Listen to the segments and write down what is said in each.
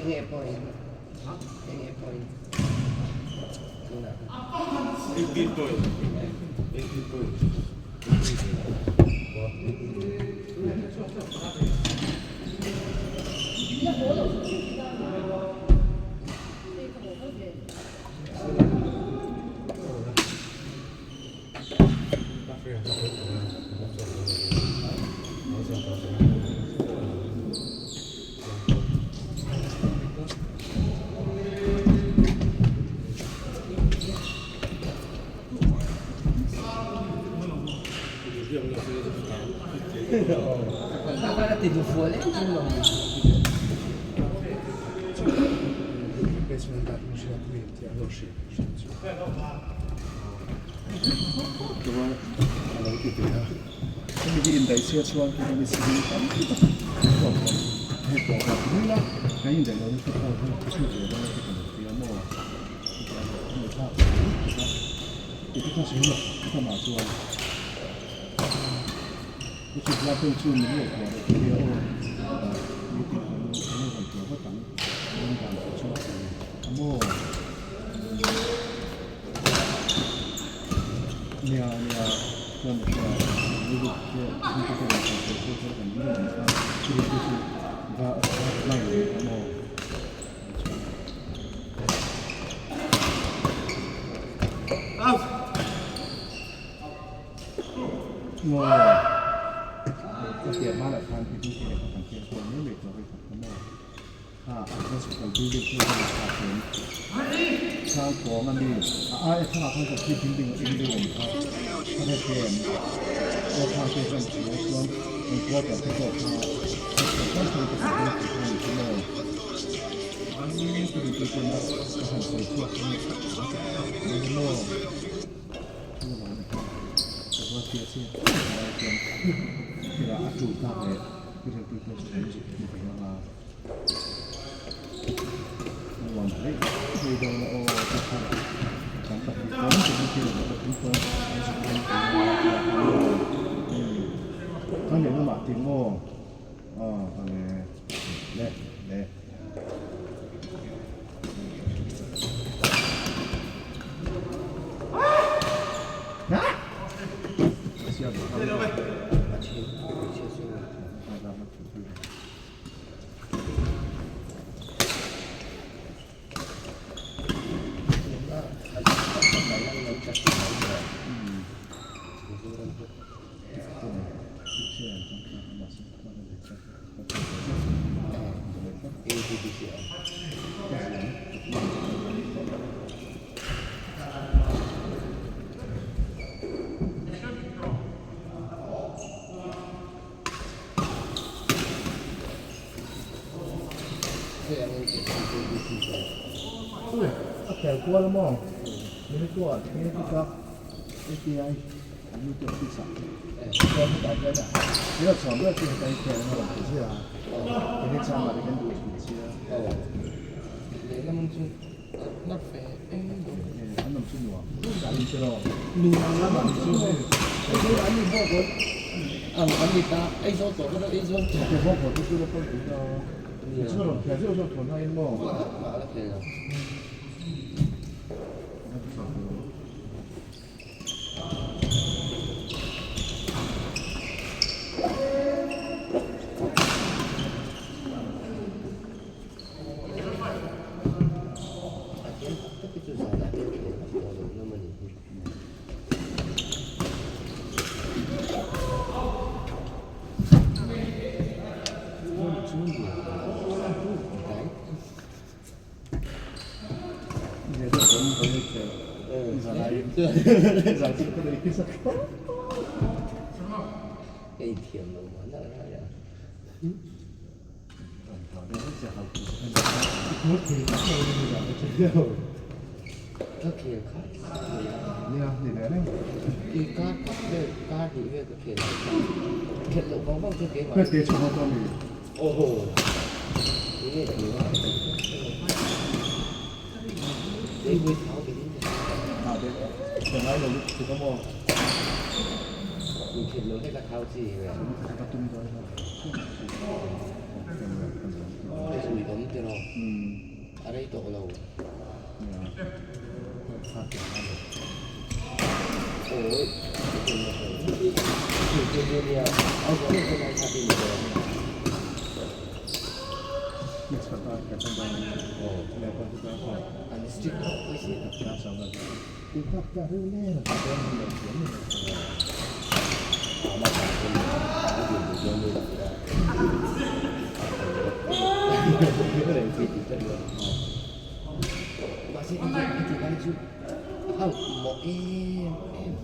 Enge point? Enge point? Tunah. 18 point. 18 point. Chuan a lo ti ve a, hemi hi indaih chhiat chuan khi hemi civil tam tak a chhuak tawh hei pawh kha ti mai la, kan indaih lohna te pawh hi a chhuak ve dawn a ti kan ti a maw hemi thlak a ni tuk a, ti te kha sawi lo ka tamah chuan ka chhuk lai pawh chu min lo kuah leh thei a aw meeting kan lo rawn tuah vat ang ram dan te chu a maw. Nia nia chuan rilru te thil te pawh kan sawi pawh kan ring ang kha thil te chu va va lai ang maw Maw a pian hma lah khan i duty leh kha kan fiah kual mai mai tawh a kha maw. A an hospital building chu a rawn chhak em? Chhang kawng a mi a aia thlang ah khan ka khi building a eng deuh awm kha ka hre thei em? Aw khang te chuan ka hria chuan an quarter te pawh kha hospital hrang hrang te kan hmang thei kha a ni chu maw? Ka duh chuan ka han sawi chhuak ang eng maw? Chu vang a kha ka va tia chiang lai chuan thil a tul tak leh thil tul pawh chu kan zuk hmu thei ang a. Nuam hle hle dawn a aw te kha kan pahnih tawn te hi thil an pahnih tawn an zuk dawn tih a kan lehlamah tih maw aw ale le le. A khel kual a maw? Minute-ah thil a kak API an nu te office ah chuan hetah hian thil a chhuah ber chu heta hi khel a rawn ti ziah a, enge chang ah te kan duh thin sia. Lehlam chu. A thiam tak tak hi chu zanah te khel vak tawh lo hlawm a nih hi. Ka inthiam lo mahna lai a. Ka khel khat mai a, kar khat vel kar hnih vel ka khel leh ta, khelh loh vang vang chu keimah aw haw enge tih a Leipui thau ve in inkhelh loh hlek a thau chi ve. Ui awm tiraw a rei tawh lo. Awi an strict khawp mai si Mahse heti lai chu a mawh em em.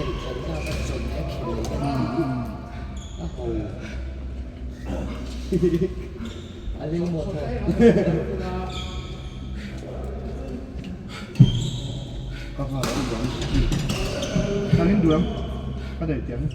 Ka nghal a uang Ka ring duh ang ka nei tiang.